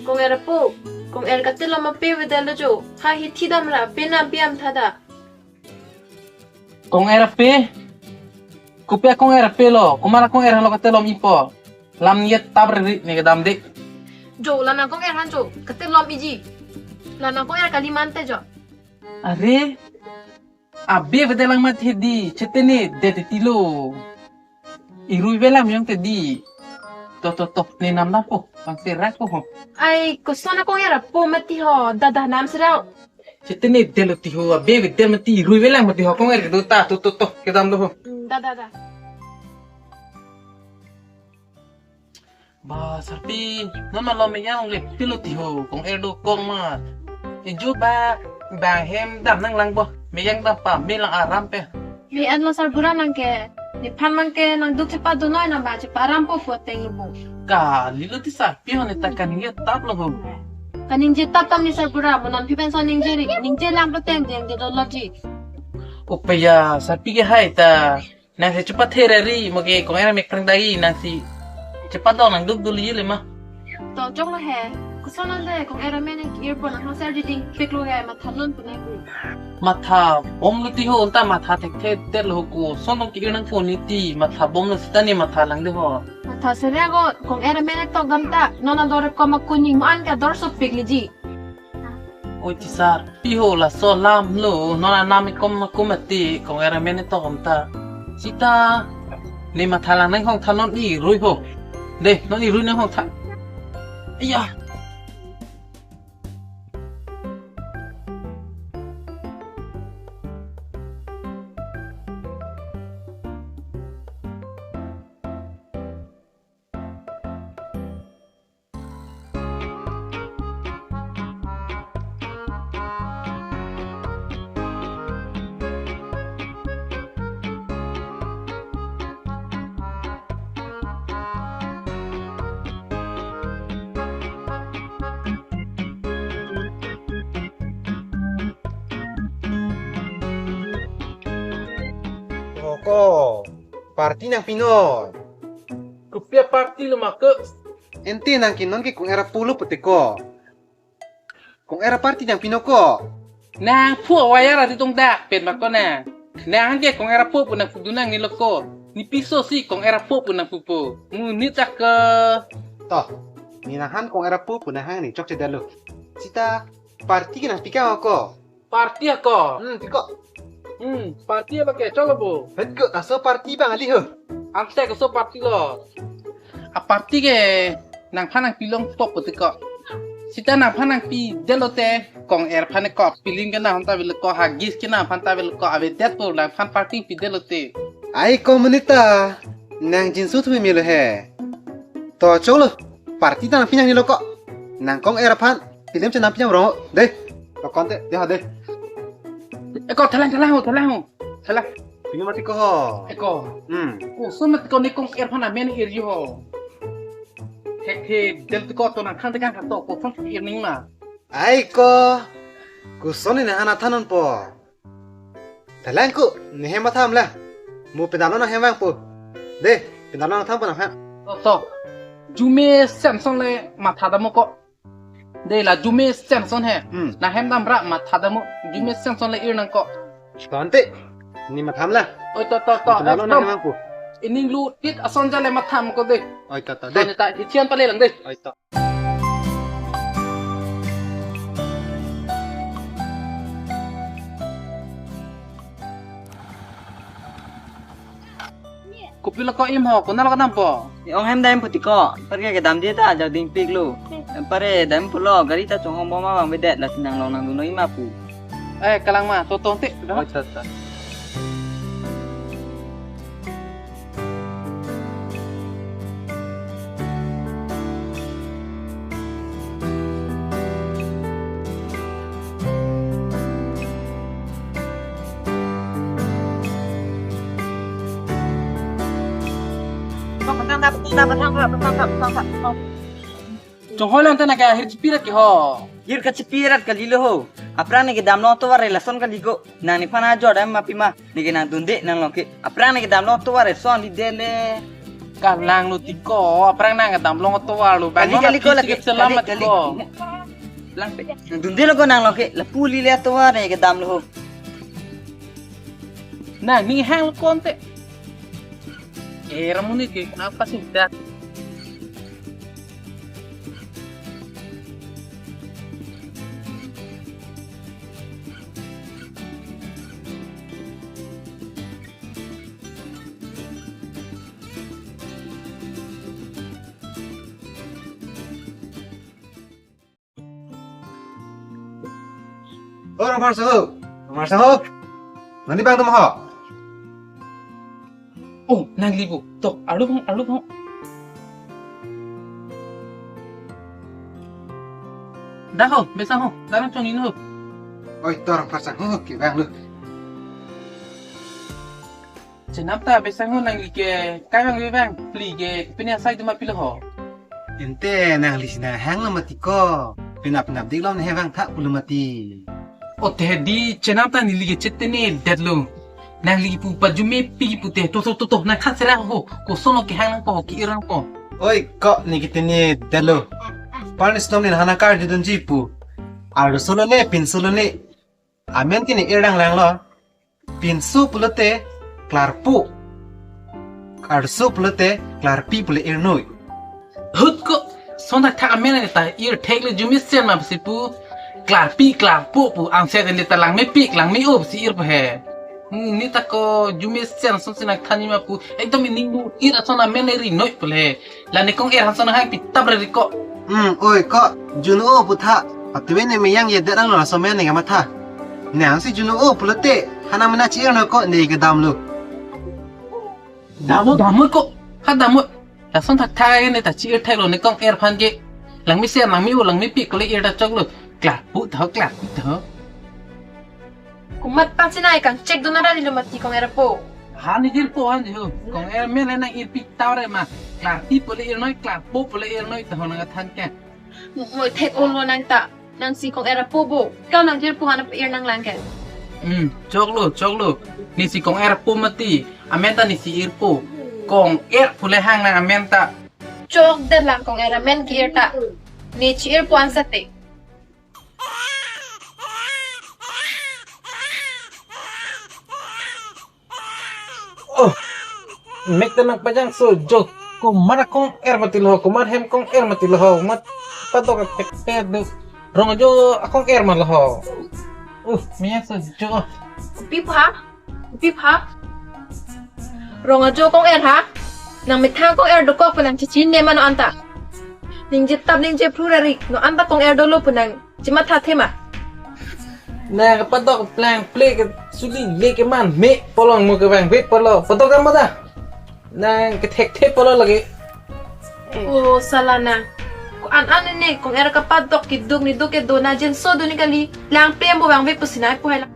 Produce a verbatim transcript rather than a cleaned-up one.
Kong-er apo, kong-er katelom ape avedetlo jo. Ha hi thidam ra, penap biam thada. Kong-er ape? Kopi akong-er ape lo? Komat akong-er lo katelom ipo? Lam ye tap riri ne kedam de. Jo, la nang kong-er han jo, katelom iji. La nang kong-er kali mante jo. Are, abe avedet lang mat hedi, chetene det tilo. Irui velang yang tedi. To, to, to, ne nam dampo, bang serak po ho. Ai, koson akong-er apo mati ho, dada nam serang. Chetene detlo ti ho, abe avedet mati, irui velang mati ho, kong-er kedo ta, to, to, to, kedam lo ho. Hmm, da, da, da. Ba, sarpi, non malom meyang le pilo ti ho, kong-er dokok ma. Ejo ba, bang hem dam nanglang bo, meyang dam pame lang aram pen. Me-en lo sarbura nang ke, nephan mang ke nangduk chepadunoi nang ba chepa aram po pu ateng lo bo. Kalilo ti sarpi ho, ne ta kaningje tap lo ho. Kaningje tap tam ne sarbura, mo non phi penson ningje ri, ningje lang po teng jeng je dolo ji. Opeya, sarpi ke hai ta. Nangsi chepathe ra ri, mo ke kong-er amek prang dagi, nangsi chepadong nangduk duli le ma. To choklo he, koson le kong-er amen ke-ir po nang hang ser jiding pik lo he, matha non pu nang pu. Matha bomlo ti ho, anta matha thekthe det lo ho, koson tong ke-ir nangpo ne ti, matha bomlo seta ne matha lang de ho. Matha sere ko, kong-er amen tok dam ta, non ador kom akuni mo an ke ador sopik le ji. Oi ti sarpi ho, laso alam lo, non anam ikom akum ati, kong-er amen tok dam ta. Seta, ne matha lang nanghong tha, non irui ho. De, non irui nanghong tha. Iya. Ko, party nangpinon. Kopi aparty lo ma ke? Ente nang ke non ke kong-er apo lo pute ko. Kong-er aparty nangpinon ko. Nang phu wayar ati tong dak pen ma ko nang. Nang ke kong-er apo pu nangpudun nangne lo ko. Ne piso si kong-er apo pu nangpupo. Monit ta ke. To, ne nanghan kong-er apo pu nanghang ne chokche detlo. Seta party ke nangpi kang ko. Party ako. Hmm, piko. Hmm, party apa ke? Cholo bo. Het ko, laso party bang ali ho. Ante koso party lo. Aparty ke nangphan nangpi longpo pute ko. Seta nangphan nangpi detlo te, kong-er aphan ko, film ke nangphan ta avelo ko, Huggies ke nangphan ta avelo ko, avedet po nangphan party pi detlo te. Ai ko monit ta, nang jinsu thu melo he. To choklo, party ta nangpi nangne lo ko. Nang kong-er aphan film chenam pi nang rong. De. Ko konte, de ha de. Eko, thelang, thelang ho, thelang ho. Thelang. Pini mati ko ho. Eko. Hmm. Koson mati ko ne kong-er aphan amen ir ji ho. Thekthe detlo ti ko, to nangkhan tekang kato, koson ir ning ma. Ai ko. Koson ne nanghan tha non po. Thelang ko, ne hem matha damlang. Mo pedalo nang hem vangpo. De, pedalo nang thampo nanghan. To, to. Jume Samson le matha dampo ko. De la Jume Samson he. Hmm. Nang hem dam ra matha dampo. Jume Samson le ir nang ko. To ante. Ne matha damlang. Oi, to, to, to. Pedalo nang Ekdom. Hem vangpo. Ining lu tit ason ja le matha dampo de. Oi, to, to. To De. Ne ta hithian pale lang de. Oi, to. Kopilo ko im ho, konat lo kedampo? Ong hem dam pute ko, parke kedam di ta, jarding pik lo. Pare dam pulo, gari ta chonghong bom abang avedet, lasi nang long nangdunnon ma pu. Eh, kalang ma, to to te. Accha, accha. Tap, tap, tap, tap, tap, tap, tap, tap. Chonghoi lang ta nang ke ahir chipirat ke ho. Ahir kachipirat kali lo ho. Aphrang ne kedam long atovar lason kali ko. Nang nephan ajor dam ma pima. Ne ke nangdunde nanglong ke. Aphrang ne kedam long atovar son lide le. Kalang lo tiko. Aphrang nang kedam long atovar lo. Kali, bang kali, non ko lagi, api sikit selam kali, kali. Tiko. Lang pe. Nangdunde lo ko nanglong ke. Lapu lile atovar ne kedam lo ho. Nang ning hang lo konte. Eh, ramu ni ke apa sih dah? Oh, Rongphar Sangho. Rongphar Sangho. Nani bang tum ho? Oh, nangli pu. Tok, arlo bang, arlo bang. Dah ho, besang ho. Dah nang chongin ho. Oi, to Rongphar Sangho, ke bang lo. Chenam ta besang ho, nangli ke kai bang ve bang, pli ke pini asai duma pilo ho. Ente nangli si nang hang lo mati ko. Penap penap dik lo ne he bang thak pulo mati. O te di chenam ta neli ke chetene det lo. Nangli pu pajume pi pu te to to to to nang khat sera ho. Koson lo ke hang nang ko ki-ir nang ko. Oi ko ne ketene det lo. Parnis nom ne hana kar di dunji pu. Arloso lo ne, pinso lo ne. Amen ke ne ir dang lang lo. Pinso pulote klarpo. Arloso pulote klarpi pule irnoi. Hut ko, son thakthak amen ne ta ir thek le jumi sen ma si pu. Klarpi klarpo pu angse ne ta langmepik langme-o si ir pu he. Hmm, ne ta ko jumi sen son si nangthan ma pu. Ekdom ining nu ir ason amen ne ri noi pule. La ne kong-er hanson hang pitap re ko. Hmm, oi ko, juno-o putha. Atuwe ne meyang ye derang lo laso men ne matha. Nang si juno-o pulote, hana mena chi-ir noi ko ne kedam lo. Damo, damo ko. Ha damo. Lason thakthak ne ta chi-ir thek lo ne kong-er aphan ke. Langmesen, langme-o, langmepik ko le ir ta chok lo. Klarpo tho, klarpo tho. Komat pan si nai kangchek dun ara dilo mati kong-er apo. Han ni jirpo han ji ho. Kong-er men le nang irpi tau re ma. Klarpi pule irnoi, klarpo pule irnoi ta ho nangthan ke. Mo thek olo nang ta. Nang si kong-er apo bo. Kau nang jirpo han ir nanglang ke. Hmm, choklo, choklo. Ne si kong-er apo mati. Amen ta ne si irpo. Kong-er pule hang nang amen ta. Chok det lang kong-er amen ke-ir ta. Ne chi-irpo ansate. Oh, mek ta nangpajangso jo. Komat akong-er mati lo ho, komat hem kong-er mati lo ho, mat padok akthek do. Rong ajo akong-er ma lo ho. Uh, meyangso jo. Kopi pu ha? Kopi pu ha? Rong ajo kong-er ha? Nang methang kong-er dokok pu nang chechinine ma non anta. Ningje tap ningje phru ra rik, non anta kong-er dolo pu nang chematha the ma. Nang kapadok plang ple ke suli le ke man me polong mo ke bang be polo. Padok ka ma da. Nang kethekthe polo lagi. O sala nang. Ko an an ne kong-er kapadok keduk ne duk kedo nang jenso do ne kali. Lang ple mo bang be pusi nai pu hai la.